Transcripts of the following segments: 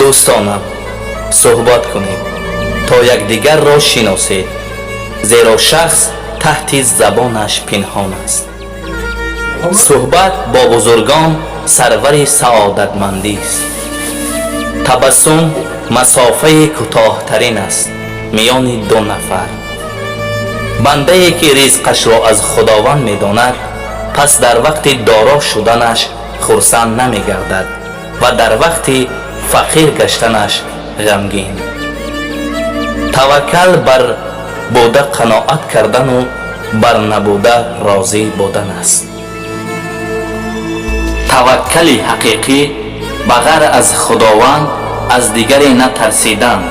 Дӯстонам, суҳбат кунед, то якдигарро шиносед, зеро шахс таҳти забонаш пинҳон аст. Суҳбат бо бузургон сарвари саодатмандист. Табассум масофаи кӯтоҳтарин аст миёни ду нафар. Бандае ки ризқашро аз Худованд медонад, пас дар вақти доро шуданаш хурсанд намегардад ва дар вақти фақир гаштанаш ғамгин. Таваккал бар буда қаноат кардану бар набуда розӣ будан аст. Таваккали ҳақиқӣ ба ғайр аз Худованд аз дигаре натарсидан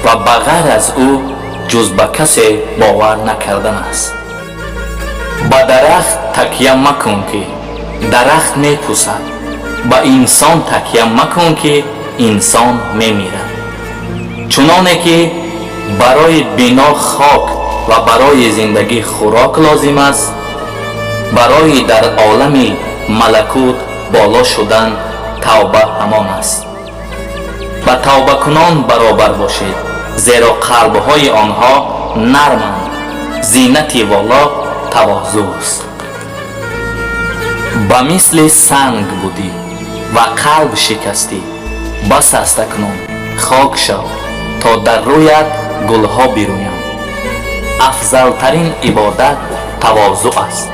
ва ба ғайр аз ӯ ҷуз ба касе бовар накардан аст. Ба дарахт такя макун, ки дарахт мепусад, ба инсон такя макун, ки инсон мемирад. Чуноне ки барои бино хок ва барои зиндагӣ хӯрок лозим аст, барои дар олами малакут боло шудан тавба ҳамон аст. Ба тавбакунон баробар бошед, зеро қалбҳои онҳо нарманд. Зинати воло тавозӯст. Ба мисли санг будӣ ва қалб шикастӣ, бас аст, акнун хок шав, то дар рӯят гулҳо бирӯянд. Афзалтарин ибодат тавозӯъ аст.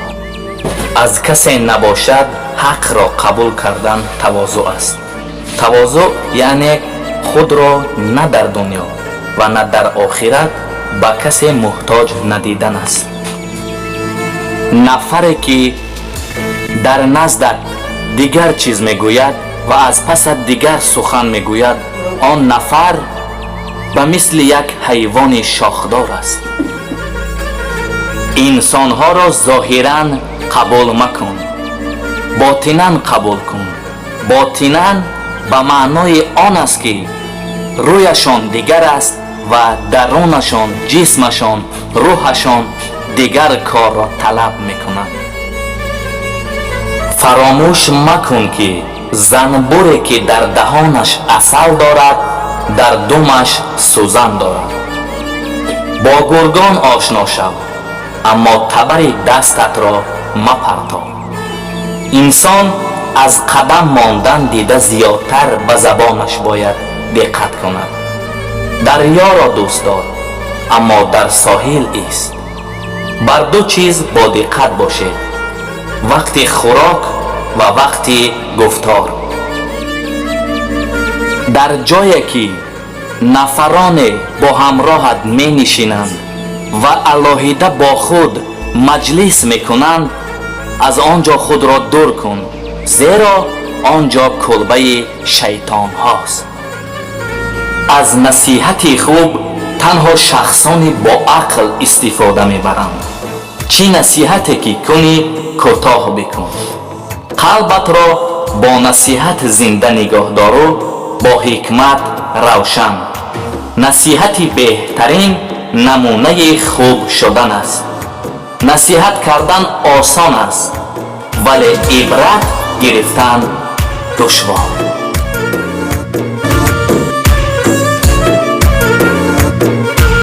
Аз касе набошад ҳақро қабул кардан тавозӯъ аст. Тавозӯъ яъне худро на дар дунё ва на дар охират ба касе муҳтоҷ надидан аст. Нафаре ки дар наздат дигар чиз мегӯяд ва аз пасат дигар сухан мегӯяд, он нафар ба мисли як ҳайвони шохдор аст. Инсонҳоро зоҳиран қабул макун, ботинан қабул кун. Ботинан ба маънои он аст, ки рӯяшон дигар аст ва дарунашон, ҷисмашон, рӯҳашон дигар корро талаб мекунад. Фаромӯш макун, ки занбуре ки дар даҳонаш асал дорад, дар думаш сӯзан дорад. Бо гургон ошно шав, аммо табари дастатро мапартов. Инсон аз қадам мондан дида зиёдтар ба забонаш бояд диққат кунад. Дарёро дӯст дор, аммо дар соҳил ист. Бар ду чиз бодиққат бошед: вақти хӯрок ва вақти гуфтор. Дар ҷое ки нафароне бо ҳамроҳат менишинанд ва алоҳида бо худ маҷлис мекунанд, аз он ҷо худро дур кун, зеро он ҷо кулбаи шайтонҳост. Аз насиҳати хуб танҳо шахсони боақл истифода мебаранд. Чӣ насиҳате ки кунӣ, кӯтоҳ бикун. Қалбатро бо насиҳат зинда нигоҳ дору бо ҳикмат равшан. Насиҳати беҳтарин намунаи хуб шудан аст. Насиҳат кардан осон аст, вале ибрат гирифтан душвор.